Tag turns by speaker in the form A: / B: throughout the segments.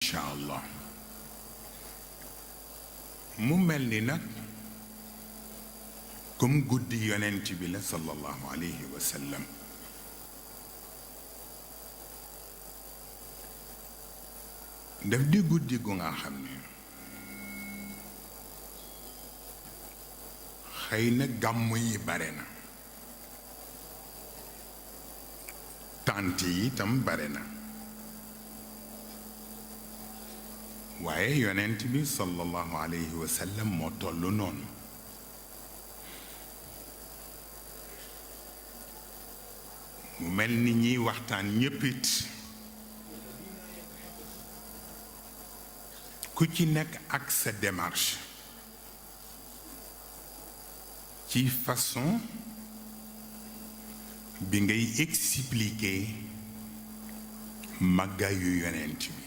A: incha allah mu mel ni nag comme guddi yonent bi la sallallahu alayhi wa sallam daf di guddi gu nga xam ne xëy na gàmm yi bare na tant yi itam bare na waaye yonent bi sallallahu alayhi wa sallam moo tollu noonu mu mel ni ñiy waxtaan ñépp it ku ci nekk ak sa démarche ci façon bi ngay expliquer màggaayu yonent bi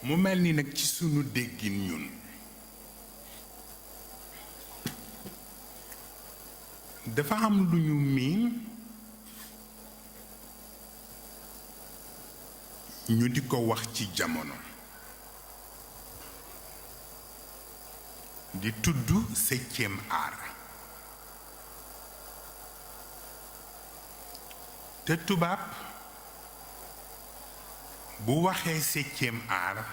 A: mu mel ni nag ci sunu déggin ñun dafa am lu ñu miin ñu di ko wax ci jamono di tudd 7e art te tubaab bu waxee 7e art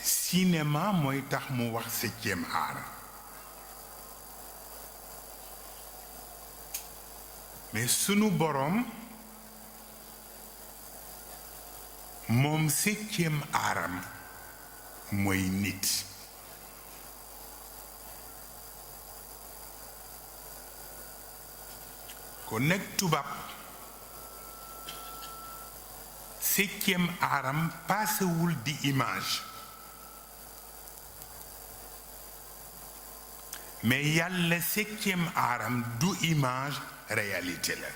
A: cinéma mooy tax mu wax 7e art mais sunu boroom moom 7e aaram mooy nit kon nag tubaab 7e aaram paasewul di image mais yàlla 7e aaram du image réalité la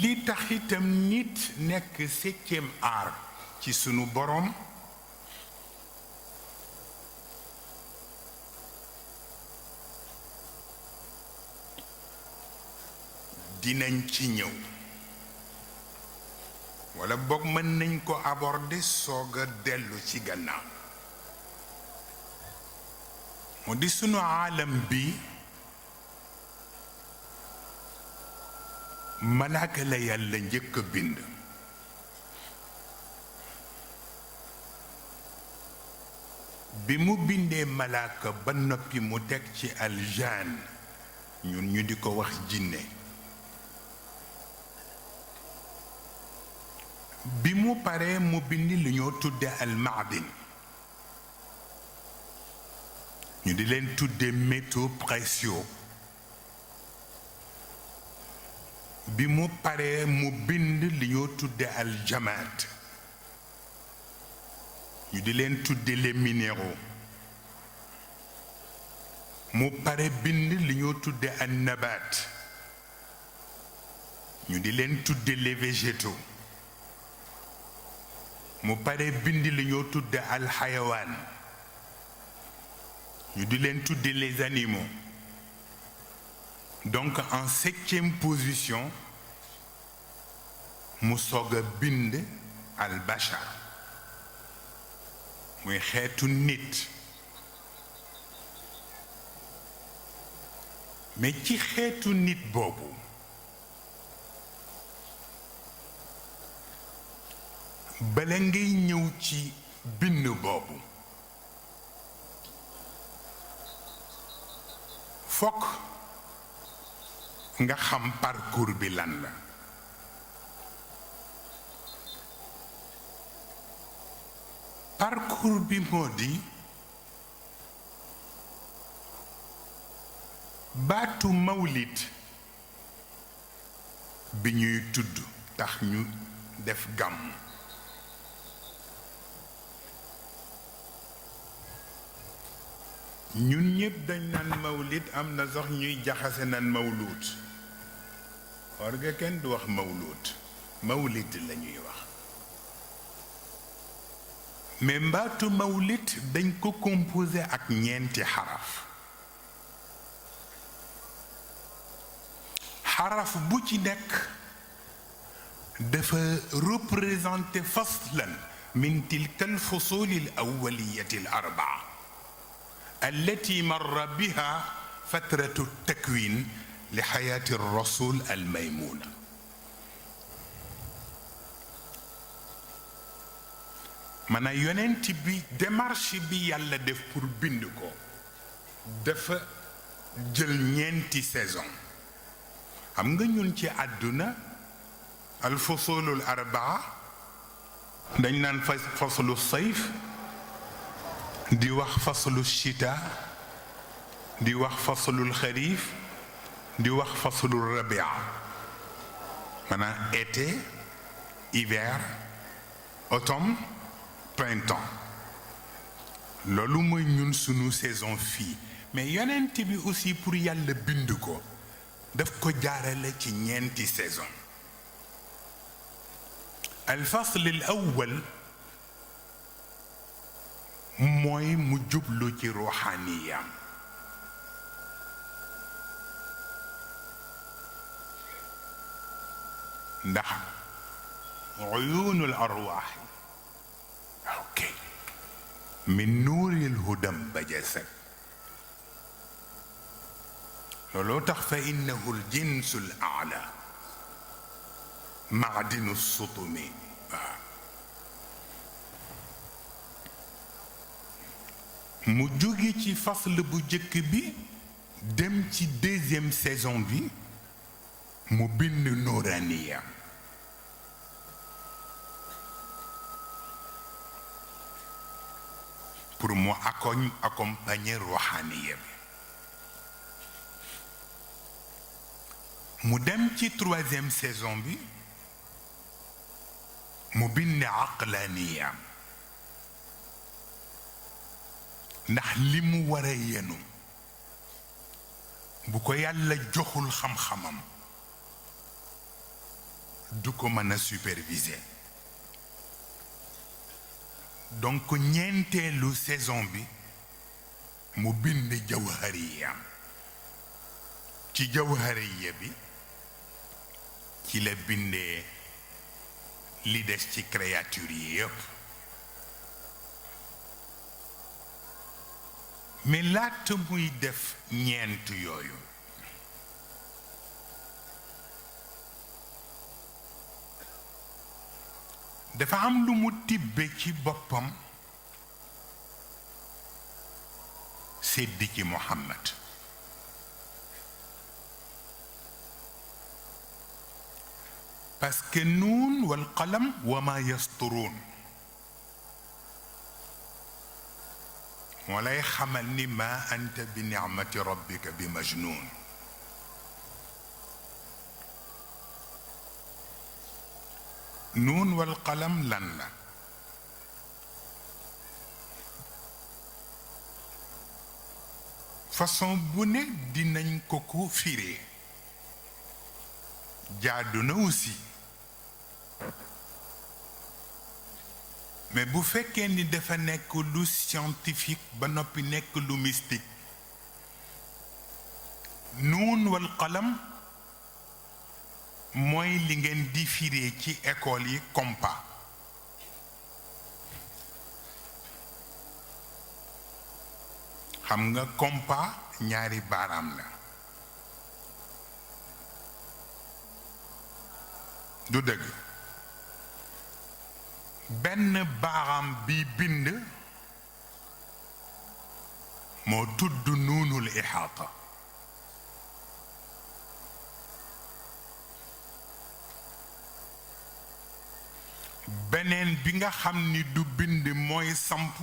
A: li tax itam nit nekk 7e art ci sunu boroom dinañ ci ñëw walla boog mën nañ ko aborder soog a dellu ci gannaaw mu di sunu aalam bi malaaka la yàlla njëkk a bind bi mu bindee malaaka ba noppi mu teg ci aljaan ñun ñu di ko wax jinne bi mu paree mu bind li ñoo tudde almaadin ñu di leen tudde métaux précieux bi mu paree mu bind li ñoo tudde aljamaat ñu di leen tudde les minéraux mu pare bind li ñoo tudde an nabaat ñu di leen tudde les végétaux mu pare bind li ñoo tudde alxayawaan ñu di leen tudde les animaux donc en 7e position mu soog a bind al bachar muy xeetu nit mais ci xeetu nit boobu bala ngay ñëw ci bind boobu fokk nga xam parcours bi lan la parcours bi moo di baatu mawlid bi ñuy tudd tax ñu def gàmm ñun ñépp dañ naan mawlid am na sax ñuy jaxase naan mawluut war nga kenn du wax mawluut mawlid la ñuy wax mais mbaatu mawlid dañ ko composé ak ñeenti xaraf xaraf bu ci nekk dafa représenter faslan min tilka alfusul alawaliyة الأربعة التي مر بها فترة التكوين لحياة الرسول الميمونة. من يونت بي démarche bi yàlla def pour bind ko dafa jël ñeenti saison xam nga ñun ci àdduna alfusulul arbaa dañ naan faslu sayf di wax faslu chita di wax faslul xarif di wax faslul rabia maanaam été hiver automne printemps loolu mooy ñun sunu saison fii mais yonent bi aussi pour yàlla bind ko daf ko jaarale ci ñeenti saison الفصل الأول mooy mu jublu ci ruuxaaniyaam ndax uyuunul arwaax ok min nuuril hudam bajasat looloo tax fa innahu ljinsu l aala maadinu sutumi waaw mu jóge ci fasl bu jëkk bi dem ci deuxième saison bi mu bind nuuraniya pour mu accompagner ruuxaaniya bi mu dem ci troisième saison bi mu bind aqlaaniya ndax li mu war a yenu bu ko yàlla joxul xam-xamam du ko mën a superviser donc ñeenteelu saison bi mu bind jawhariya ci jawhariya bi ci la bindee li des ci créature yi yépp mais laata muy def ñeent yooyu dafa am lu mu tibbe ci boppam sédd ci Muhammad parce que nuun wal qalam wa ma yasturuun moo lay xamal ni ma anta bi nicmati rabbika bi majnun nuun wal qalam lan la façon bu ne dinañ ko ko firee jaadu na aussi mais bu fekkee ni dafa nekk lu scientifique ba noppi nekk lu mystique nuun wal qalam mooy li ngeen di firee ci école yi compas xam nga compas ñaari baaraam la du dëgg benn baaraam bi bind moo tudd nuunul ixaata beneen bi nga xam ni du bind mooy samp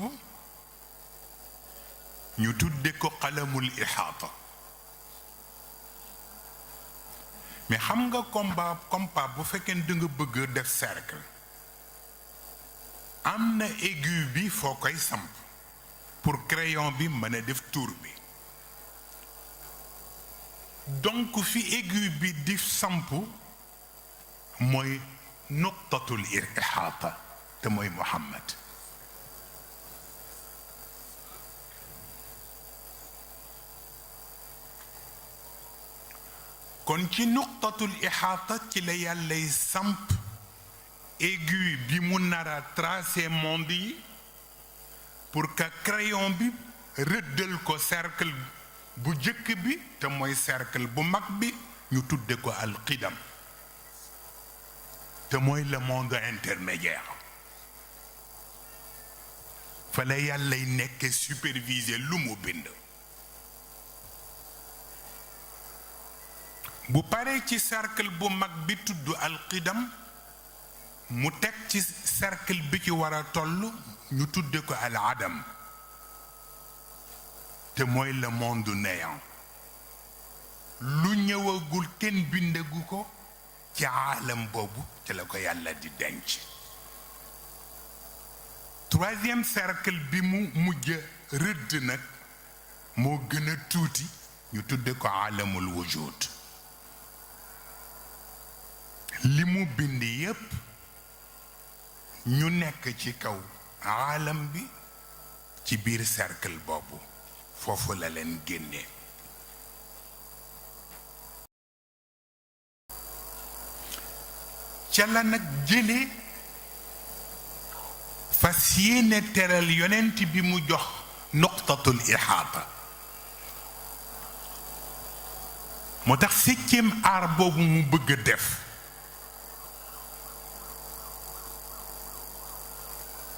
A: ñu tudde ko qalamul ixaata mais xam nga compas bu fekkee da nga bëgg def cercle am na aigu bi foo koy samp pour crayon bi mën a def tour bi donc fi aigu bi di samp mooy nuqtatul ixaata te mooy Muhammad kon ci nuqtatul ihaata ci la yàllay samp aiguille bi mu nara tracé monde yi pour que crayon bi rëddal ko cercle bu jëkk bi te mooy cercle bu mag bi ñu tudde ko alqidam te mooy le monde intermédiaire fa la yàllay nekk superviser lu mu bind bu paree ci cercle bu mag bi tudd alqidam mu teg ci cercle bi ci war a toll ñu tudde ko al adam te mooy le monde néant lu ñëwagul kenn bindagu ko ci aalam boobu ci la ko yàlla di denc troisième cercle bi mu mujj rëdd nag moo gën a tuuti ñu tudde ko aalamul wujud li mu bind yépp ñu nekk ci kaw aalam bi ci biir cercle boobu foofu la leen génne ca la nag jële fas yéene teral yonent bi mu jox nuqtatul ihaata moo tax septième art boobu mu bëgg a def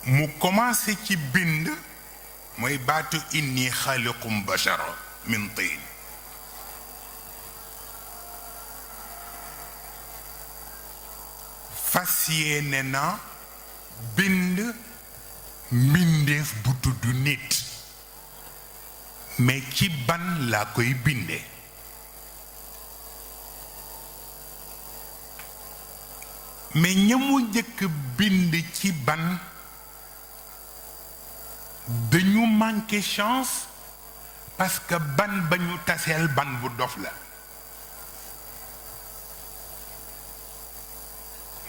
A: mu commencé ci bind mooy baatu inni xaaliqum bashara min tiin fas yéene na bind mbindeef bu tudd nit mais ci ban laa koy binde mais ñamu njëkk bind ci ban dañu manqué chance parce que ban ba ñu taseel ban bu dof la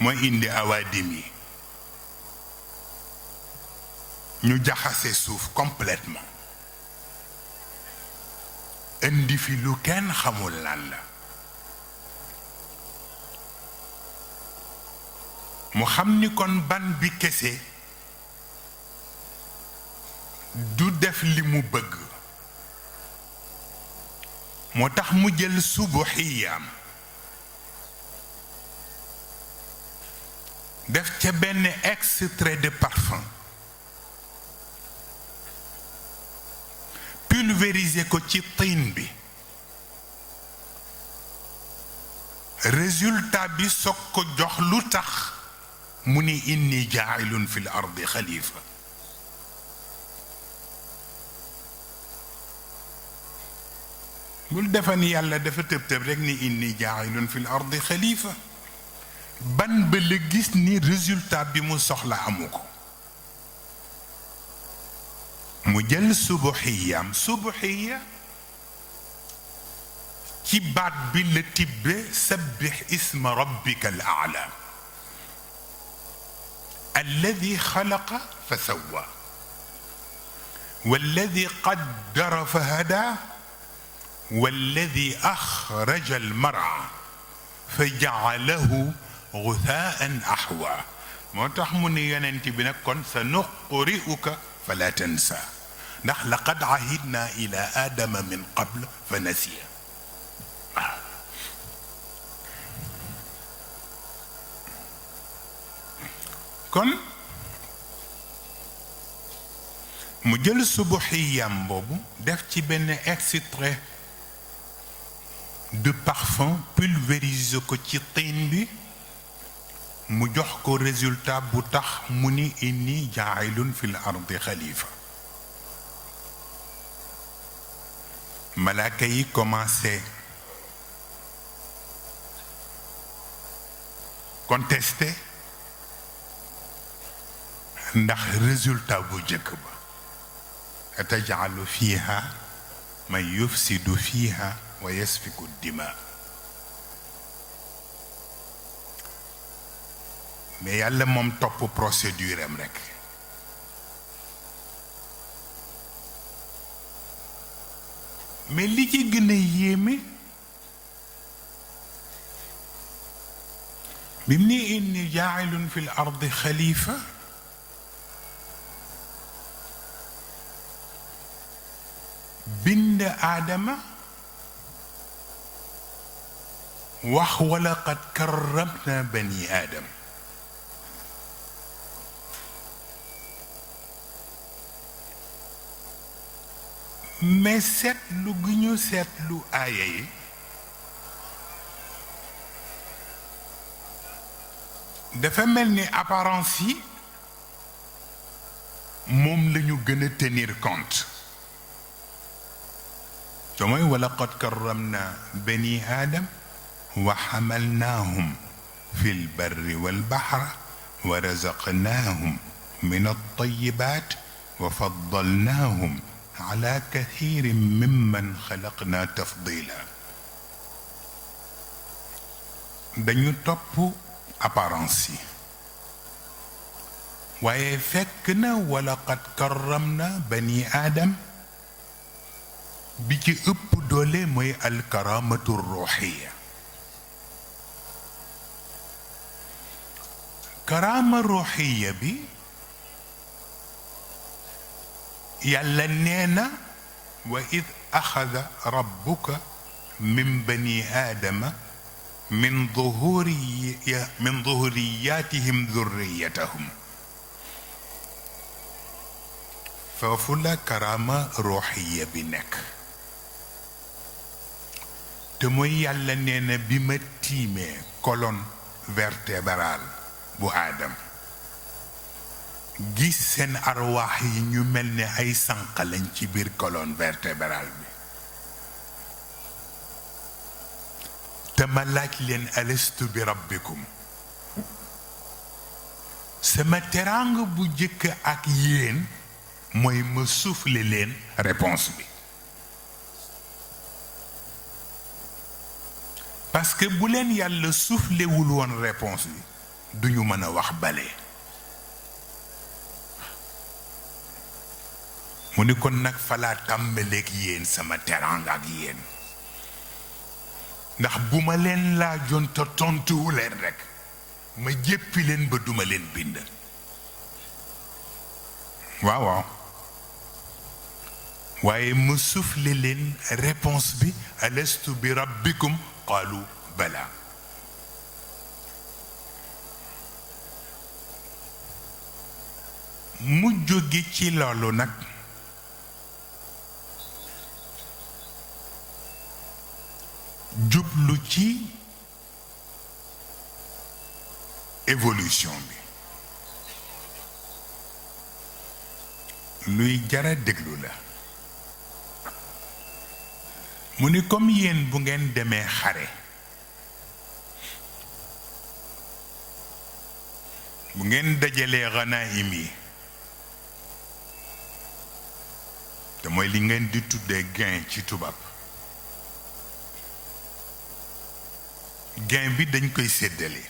A: mooy indi awaadim yi ñu jaxase suuf complètement indi fi lu kenn xamul lan la mu xam ni kon ban bi kese du def li mu bëgg moo tax mu jël subuxiyaam def ca benn extrait de parfum pulvériser ko ci tiin bi résultat bi soog ko jox lu tax mu ni inni jaa'ilun fil ardi xalifa bul defa ni yàlla dafa tëb tëb rek ni inni jaa'ilun fil ardi xalifa ban ba la gis ni résultat bi mu soxla amu ko mu jël subuxiyaam subuxiya ci baat bi la tibbe sabbix isma rabbika al aala alladi xalaqa fa sawwa walladi qaddara fa hada walladi axraja al mar'a fa ja'alahu guthaan ahwa moo tax mu ni yonent bi nag kon sa nuqri'uka fala tansa ndax laqad ahidna ila adama min qabl fa nasiya waaw kon mu jël subuxiyam boobu def ci benn extrait de parfum pulvérise ko ci tiin bi mu jox ko résultat bu tax mu ni inni jaa'ilun fil ardi xalifa malaaka yi commencé contesté ndax résultat bu jëkk ba ataj'alu fiha man yufsidu fiha wa yasfiku dima mais yàlla moom topp procédure am rekk mais li ci gën a yéeme بمني إني جاعل في الأرض خليفة بند آدم ولقد كرمنا بني آدم mais seetlu gi ñu seetlu aaya yi dafa mel ni apparence yi moom la ñu gën a tenir compte te mooy walaqad karramna bani aadam wa xamalnaahum fi lbarri walbaxra wa razaqnaahum min altayibat wa faddalnaahum على كثير ممن خلقنا تفضيلا dañu topp apparence yi waaye fekk na walaqad karramna bani aadam bi ci ëpp doole mooy alkaramatu ruuxiya karama ruuxiya bi yàlla nee na wa id axada rabbuka min bani aadama min duhuriyatihim dhurriyatahum foofu la karaama ruuxiya bi nekk te mooy yàlla nee na bi ma tiimee colonne vertébrale bu aadam gis seen arwaax yi ñu mel ni ay sànq lañ ci biir colonne vertébrale bi te ma laaj leen alastu bi rabbikum sama teraanga bu jëkk ak yéen mooy ma souffler leen réponse bi parce que bu leen yàlla soufflewul woon réponse bi duñu mën a wax bale mu ni kon nag falaa tàmbaleeg yéen sama teraanga ak yéen ndax bu ma leen laajoon te tontuwu leen rekk ma jéppi leen ba duma leen bind waaw waaye ma soufflé leen réponse bi alastu bi rabbikum qaalu bala mu jóge ci loolu nag jublu ci évolution bi luy jara déglu la mu ni comme yéen bu ngeen demee xare bu ngeen dajalee ganaim yi te mooy li ngeen di tuddee gain ci tubaab gain bi dañ koy séddale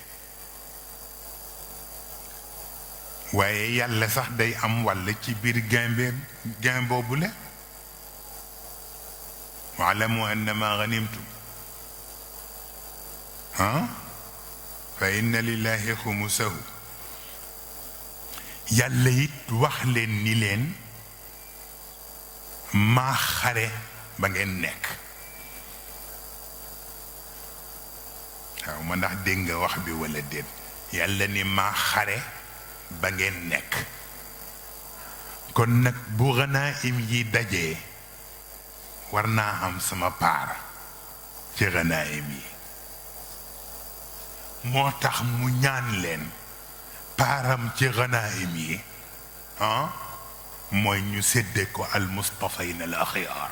A: waaye yàlla sax day am wàll ci biir gain boobu la waalamu annama ganimtum fa inna lillahi xumusahu yàlla it wax leen ni leen maa xare ba ngeen nekk waaw ma ndax dégg nga wax bi walla déet yàlla ni maa xare ba ngeen nekk kon nag bu ganaim yi dajee war naa am sama paar ci ganaim yi moo tax mu ñaan leen paaram ci ganaim yi mooy ñu séddee ko al mustafayn al axyaar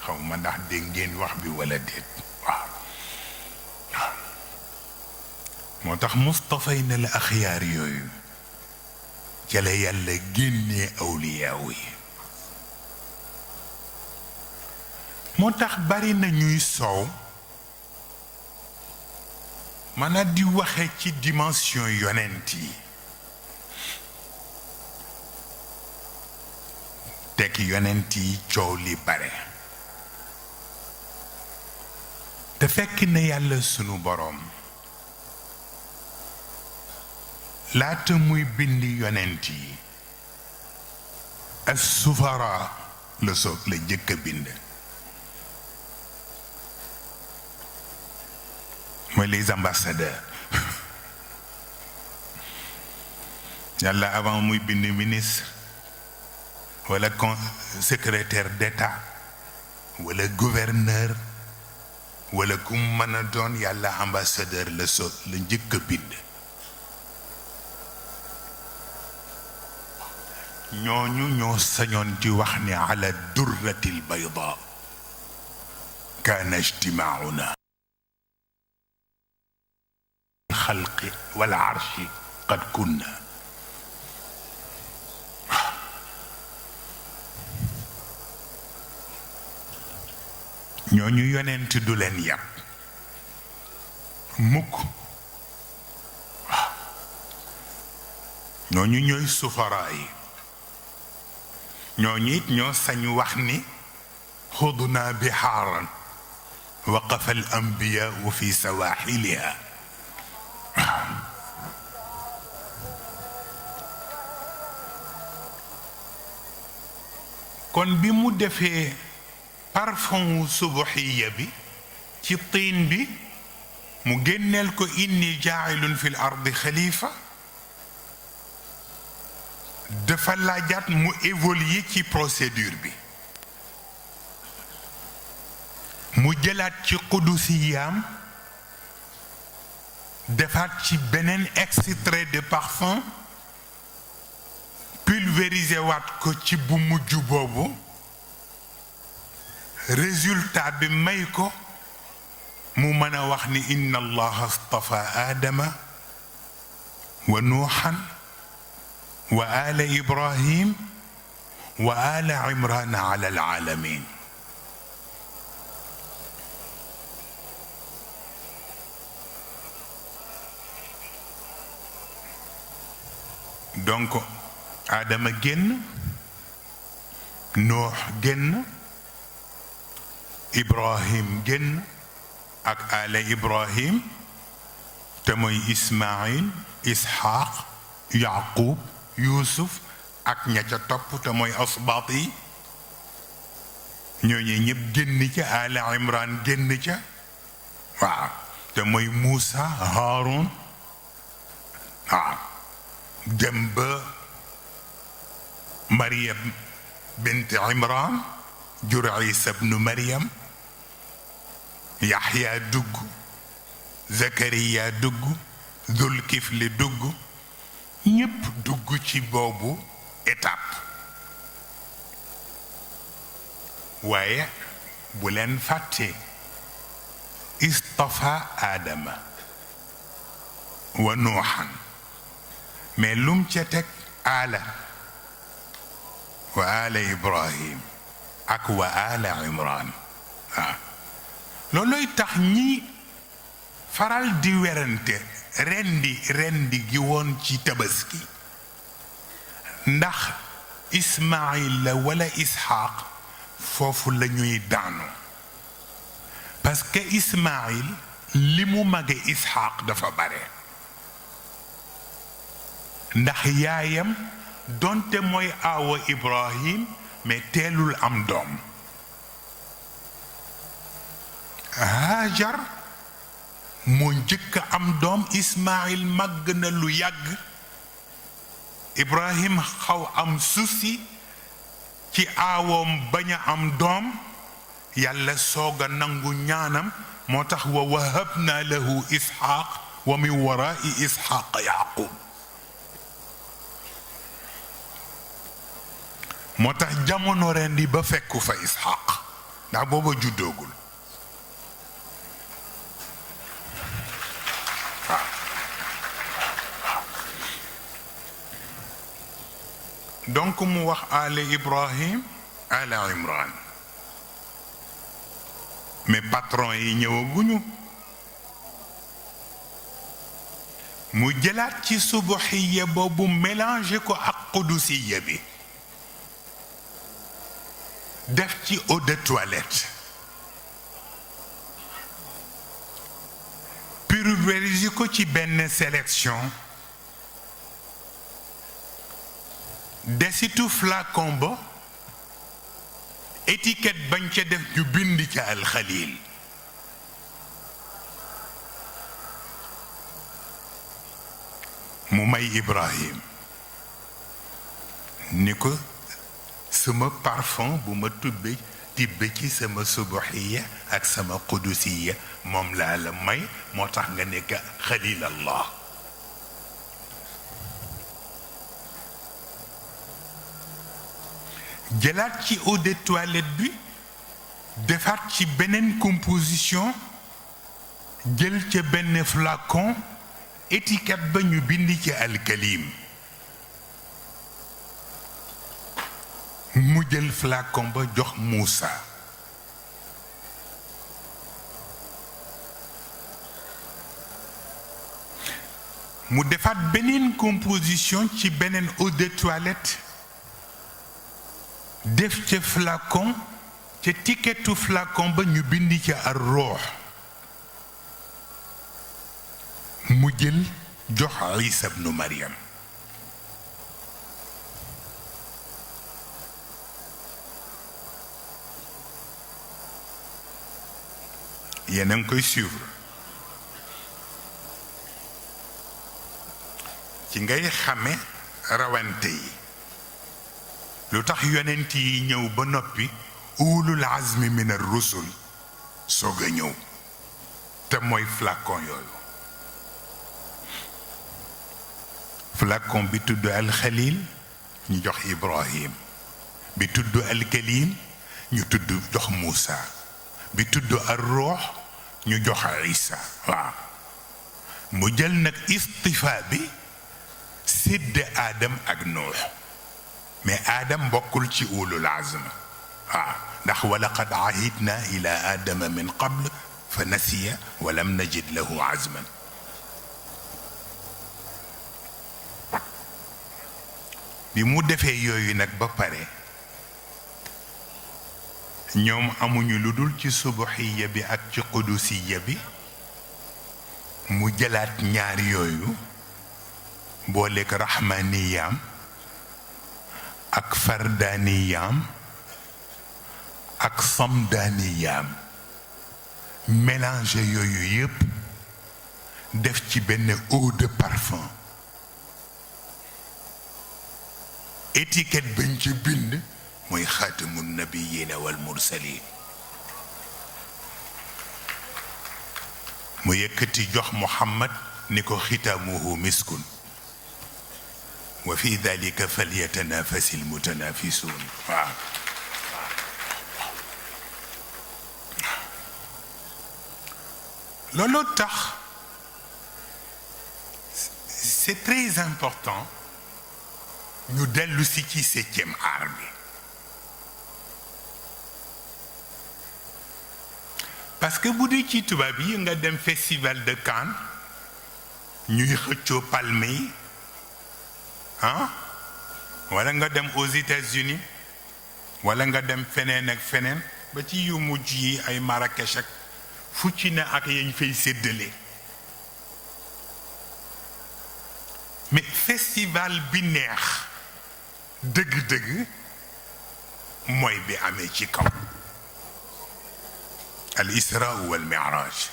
A: xaw ma ndax dégg ngeen wax bi walla déet waaw moo tax mustafayn al axyaar yooyu ca la yàlla génnee awliyaaw yi moo tax bari na ñuy soow mën a di waxe ci dimension yonent yi tekki yonent yi coow li bare te fekk na yàlla sunu boroom laata muy bind yonent yi as-sufara la soog la jëkk a bind mooy les ambassadeurs yàlla avant muy bind ministre wala secrétaire d'État wala gouverneur wala ku mën a doon yàlla ambassadeur la soog la njëkk a bind ñooñu ñoo sañoon di wax ni ala durratil bayda kaana ijtimaa'una xalqi wal arshi qad kunna ñooñu yonent du leen yàpp mukk ñooñu ñooy sufara yi ñooñu it ñoo sañu wax ni xudna bihaaran waqafa al anbiyaau fi sawaaxiliha kon bi mu defee parfum wu subuxiya bi ci tiin bi mu génneel ko inni jaacilun fi l ardi xalifa dafa laajaat mu évoluer ci procédure bi mu jëlaat ci qudusiyaam defaat ci beneen extrait de parfum pulvérisé waat ko ci bu mujj boobu résultat bi may ko mu mën a wax ni inna allaha astafa aadama wa nuuxan wa ala ibrahim wa ala imran ala alalamin donc aadama génn nuux génn ibrahim génn ak ala ibrahim te mooy ismail isxaaq yaqub yuusuf ak ña ca topp te mooy asbaat yi ñooñu ñëpp génn ca ala imran génn ca waaw te mooy muusa haarun waaw dem ba maryam bint imran jur isa bnu maryam yaxya dugg zakariya dugg zulkifli dugg ñépp dugg ci boobu étape waaye bu leen fàtte istafa aadama wa nuuxan mais lum ca teg ala wa ala ibrahim ak wa ala imran waaw loolooy tax ñi faral di werante rendi gi woon ci tabaski ndax ismail la wala isxaaq foofu la ñuy daanu parce que ismail li mu mage isxaaq dafa bare ndax yaayam donte mooy aawa ibrahim mais teelul am doom hajar moo njëkk am doom ismail màgg na lu yàgg ibrahim xaw am souci ci aawoom bañ a am doom yàlla soog a nangu ñaanam moo tax wa wahabna lahu isxaaq wa min waraai isxaaq yaqub moo tax jamono rendi ba fekku fa isxaaq ndax booba juddoogul donc mu wax ala ibrahim ala imran mais patron yi ñëwaguñu mu jëlaat ci subuxiya boobu mélangé ko ak qudusiya bi def ci eau de toilette pulvériser ko ci benn sélection desitu flacon ba étiquette bañ ca def ñu bind ca alxalil mu may Ibrahim ni ko sama parfum bu ma tibbe ci sama subuhiya ak sama qudusiya moom laa la may moo tax nga nekk xalil allah jëlaat ci eau de toilette bi defaat ci beneen composition jël ca benn flacon étiquette ba ñu bind ci alkalim mu jël flacon ba jox Moussa mu defaat beneen composition ci beneen eau de toilette def ca flacon ca étiquette flacon ba ñu bind ci ar-ruh mu jël jox Isa ibnu Maryam yéen a ngi koy suivre ci ngay xame rawante yi lu tax yonent yi ñëw ba noppi ulul azmi min ar-rusul soog a ñëw te mooy flacon yooyu flacon bi tudd alxalil ñu jox Ibrahim bi tudd alkalim ñu tudd jox Moussa bi tudd ar-ruh ñu jox Isa waaw mu jël nag istifa bi sédd Adam ak Nuux mais Adam bokkul ci ulul azm waaw ndax wa laqad ahidna ila adama min qabl fa nasiya wa lam najid lahu azman bi mu defee yooyu nag ba pare ñoom amuñu lu dul ci subuhiya bi ak ci qudusiya bi mu jëlaat ñaar yooyu booleeg rahmaniyaam ak fardaniyaam ak samdaniyaam mélange yooyu yépp def ci benn eau de parfum étiquette bañ ci bind mooy xaatimu nabiyina wal mursalin mu yëkkati jox Muhammad ni ko xitaamuhu miskun wa fi dalika falyatanafasi almutanafisun waaw loolu tax c'est très important ñu dellu si ci 7e art bi parce que bu dee ci tubaab yi nga dem festival de Cannes ñuy xëccoo palme yi wala nga dem aux États-Unis wala nga dem feneen ak feneen ba ci yu mujj yi ay Marrakech ak fu ci ne ak yañ fay séddale mais festival bi neex dëgg-dëgg mooy bi amee ci kaw al isra wal mi'raj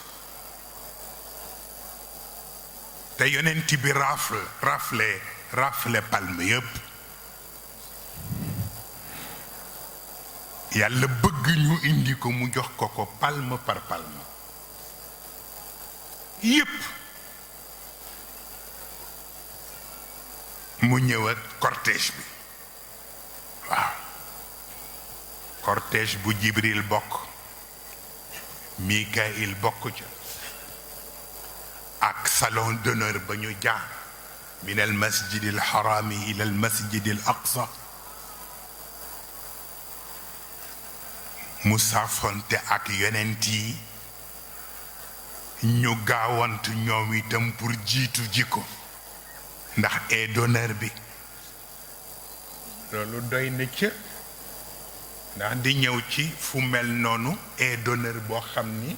A: te yonent bi rafle palme yépp yàlla bëgg ñu indi ko mu jox ko palme par palme yépp mu ñëw ak cortège bi waaw cortège bu Jibril bokk Mikaïl bokk ca ak salon d'honneur ba ñu jaar min al masjid al harami ila al masjid al aqsa mu saafonte ak yonent yi ñu gaawantu ñoom itam pour jiitu ji ko ndax ee d'honneur bi loolu doy na ca ndax di ñëw ci fu mel noonu ee d'honneur boo xam ni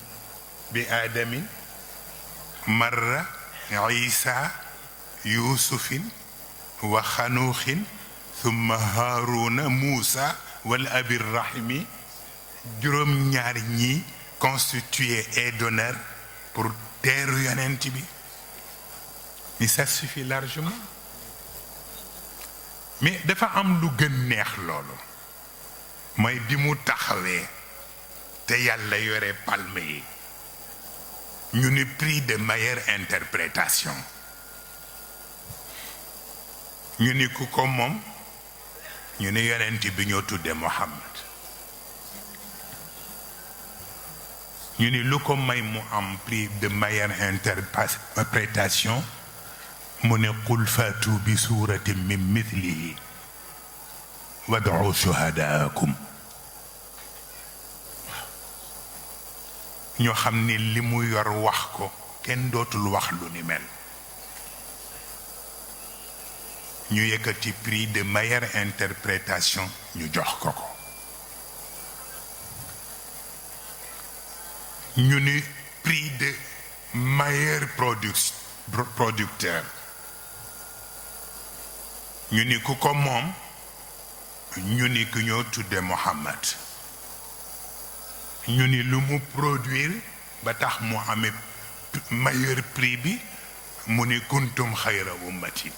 A: bi aadamin marra isa yusufin wa xanuuxin thumma haaruna muusa wal abi rahimi juróom ñaar ñi constitué aide d'honneur pour teeru yonent bi. Mais ça suffit largement. Mais dafa am lu gën neex loolu mooy bi mu taxawee te yàlla yore palme yi ñu ni prix de meilleure interprétation ñu ni ku ko moom ñu ni yonent bi ñoo tudde Muhammad ñu ni lu ko may mu am prix de meilleure interprétation mu ne qul faatu bi suuratin min mithlihi wad'u shuhadaakum ñoo xam ni li mu yor wax ko kenn dootul wax lu ni mel ñu yëkkati prix de meilleure interprétation ñu jox ko ko ñu ni prix de meilleur producteur ñu ni ku ko moom ñu ni ku ñoo tudde Muhammad ñu ni lu mu produire ba tax mu amee meilleur prix bi mu ni kuntum xayra ummati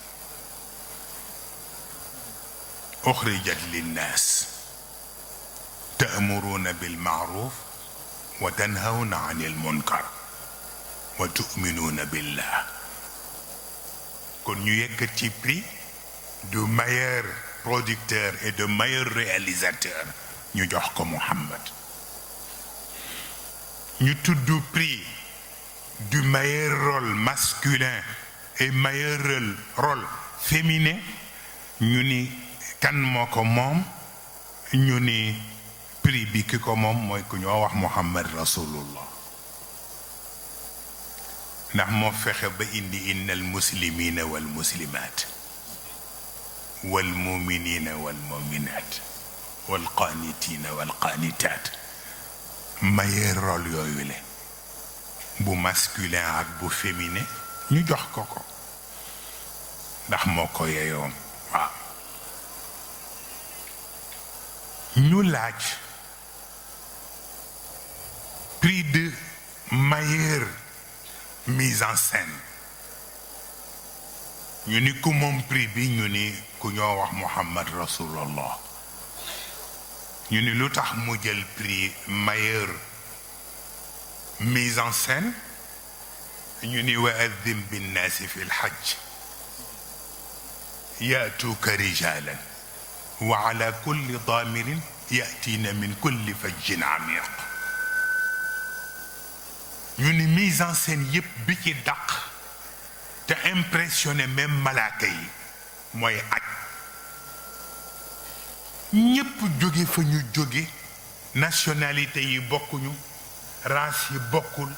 A: uxrijat linnaas ta'muruuna bil ma'ruf wa tanhawna anil munkar wa tu'minuuna billah kon ñu yëkkati prix du meilleur producteur et de meilleur réalisateur ñu jox ko Muhammad ñu tudd prix du meilleur rôle masculin et meilleur rôle féminin ñu ni kan moo ko moom ñu ni prix bi ki ko moom mooy ku ñoo wax Muhammad rasulullah ndax moo fexe ba indi innal muslimina wal muslimat wal muminina wal muminat wal qanitina wal qanitat meilleur rôle yooyu le bu masculin ak bu féminin ñu jox ko ko ndax moo ko yeyoon waaw ñu laaj prix de meilleure mise en scène ñu ni ku moom prix bi ñu ni ku ñoo wax Muhammad rasulullah ñu ni lu tax mu jël prix meilleure mise en scène ñu ni wa addim binnaasi fi lxajj yaatuuka rijalan wa ala kulli daamirin yaatiina min kulli fajjin amiq ñu ni mise en scène yépp bi ci dàq te impressionné même malaaka yi mooy aj ñépp jóge fa ñu jóge nationalité yi bokkuñu race yi bokkul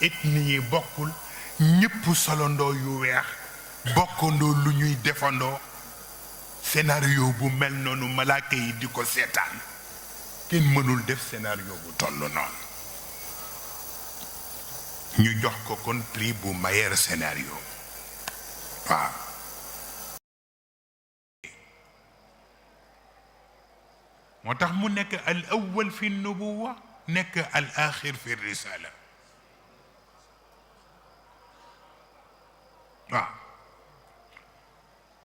A: ethnie yi bokkul ñépp solondoo yu weex bokkandoo lu ñuy defandoo scénario bu mel noonu malaaka yi di ko seetaan kenn mënul def scénario bu toll noonu ñu jox ko kon prix bu meilleur scénario waaw moo tax mu nekk al awwal fi nubuwa nekk al axir fi risala waaw